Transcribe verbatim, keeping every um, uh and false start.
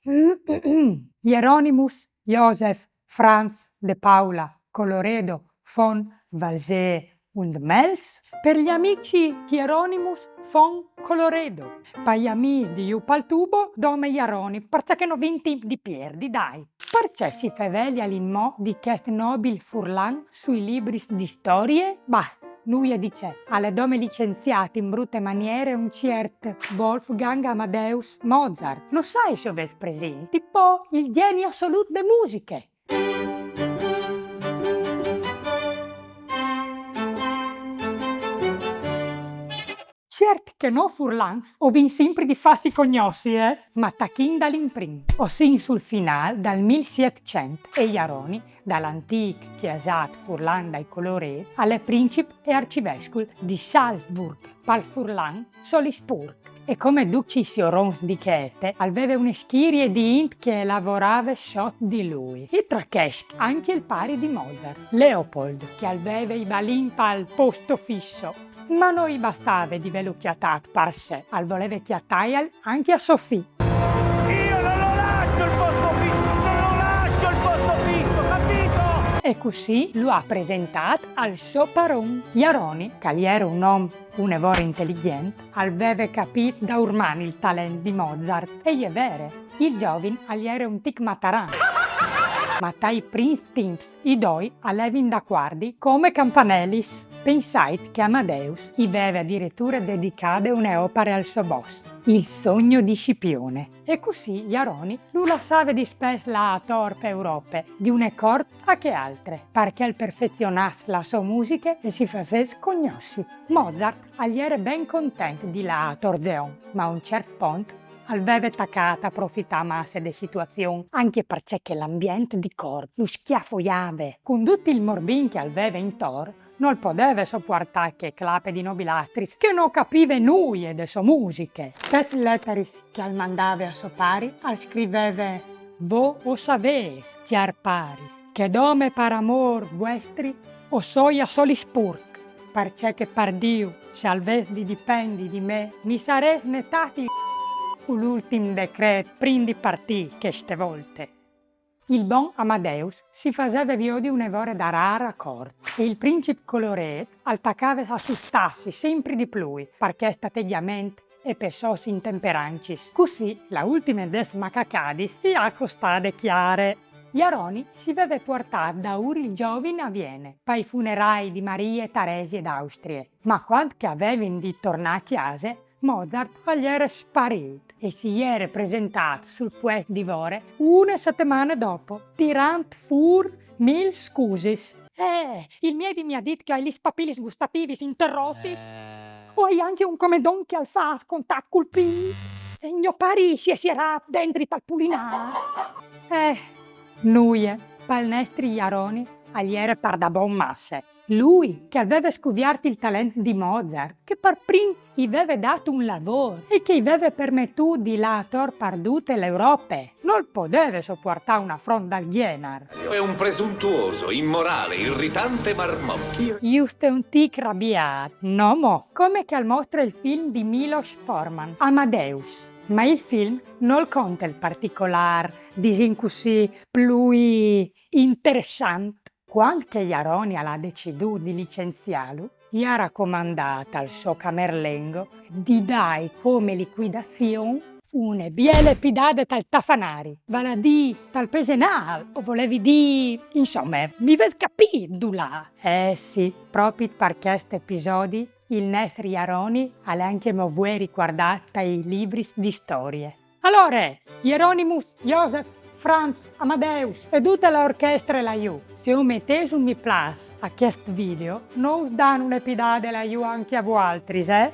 Hieronymus Joseph Franz de Paula Colloredo von Walsee und Mels, per gli amici Hieronymus von Colloredo, pai amis di Jù pal tubo, dome Hieroni, parcè che no vin timp di pierdi, dai. Parcè si fevelia l'inmò di chest nobil furlan sui libris di storie? Bah, nuie di ce, al è dome licenziat in brute maniere un ciert Wolfgang Amadeus Mozart. No sai se o vês presint, po il geni assolût de musiche. Ciert che nô furlans o vin simpri di fâsi cognossi, eh? Ma tachìn dal imprin, o sin sul finâl dal mil sietcent e Hieroni, dal antîc chiasât furlan dai Colloredo, al è princip e arcivescul di Salzburg, pal furlan Salisburg. E come ducj i siorons di Chete, al veve une schirie di int che e lavorave sot di lui. E tra chescj ancje il pari di Mozart, Leopold, che al veve i balìn pal posto fisso. Ma no i bastave di vêlu cjatât par se, al voleve cjatâial ancje a so fi. Io non lo lascio il posto fisso, non lo lascio il posto fisso, capito? E cussì lu à presentât al so paron. Hieroni, che al jere un om une vore inteligjent, al veve capît daurman il talent di Mozart. E je vere, il zovin al jere un tic mataran. Ma tai prins timps i doi a levin dacuardi come campanelis. Pensait che Amadeus i veve adiriture dedicade une opare al so boss, Il sogno di Scipione. E cussì Hieroni lu lassave dispès lâ ator pe Europe, di une cort a chê altre, parcè che al perfezionàs la sô musiche e si fasès cognossi. Mozart al jere ben content di lâ ator de om, ma a un ciert pont al veve tacât a profitâ masse de situazion, ancje parcè che l'ambient di cort lu scjafoiave. Cun dut il morbin che al veve intor, nol podeve sopuartâ chê clape di nobilastris che no capive nuie de sô musiche. Tes letaris che al mandave a so pari al scriveve: Vô o savês, cjar pari, che dome par amôr vuestri o soi a Salisburg, parcè che par Diu, se al ves di dipendi di me, mi sarès netât il cul ultin decret prin di partî cheste volte. Il bon Amadeus si faseve viodi une vore darâr a cort e il princip Colloredo al tacave a sustâsi simpri di plui par chest ategjament e pes sôs intemperancis. Cussì la ultime des macacadis i à costade cjare. Hieroni si veve puartât daûr il zovin a Viene, pai funerai di Marie Taresie d'Austrie. Ma cuant che a vevin di tornâ a cjase, Mozart al jere sparît e si jere presentât sul puest di vore une setemane dopo, tirant fûr mil scusis. Eh, il miedi mi à dit che o ai lis papilis gustativis interotis. O ai ancje un comedon che al fâs a contacti cul pît. E gno pari si è sierât dentri tal pulinâr. Eh, nuie, pal nestri Hieroni al jere pardabon masse. Lui, che al veve scuviert il talent di Mozart, che par prin i veve dât un lavôr e che i veve permetût di lâ ator par dute l'Europe, nol podeve sopuartâ un afront dal gjenar. È un presuntuoso, immorale, irritante marmocchio. Juste un tic rabiât, no mo? Come che al mostre il film di Milos Forman, Amadeus. Ma il film nol conte il particolâr, disìn cussì, plui interessant. Cuant che Hieroni al à decidût di licenziâlu, i à racomandât al so camerlengo di dâi come licuidazion une biele pidade tal tafanari, vâl a dî tal pesenâl, o volevi dî, insome, mi vês capît dulà. Eh sì, propit par chest episodi il nestri Hieroni al è ancjemò vuê ricuardât tai libris di storie. Alore, Hieronymus, Joseph, Franz, Amadeus e dute la orchestre là jù, se o metês un mi plâs a chest video, no us dan une pidade là jù ancje a voaltris, eh?